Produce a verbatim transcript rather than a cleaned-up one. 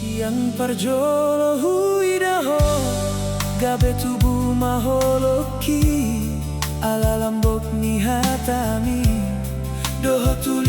Yang parjolo huida ho, gabe tubu ma holongki, ala lambok ni hataMi dohot tu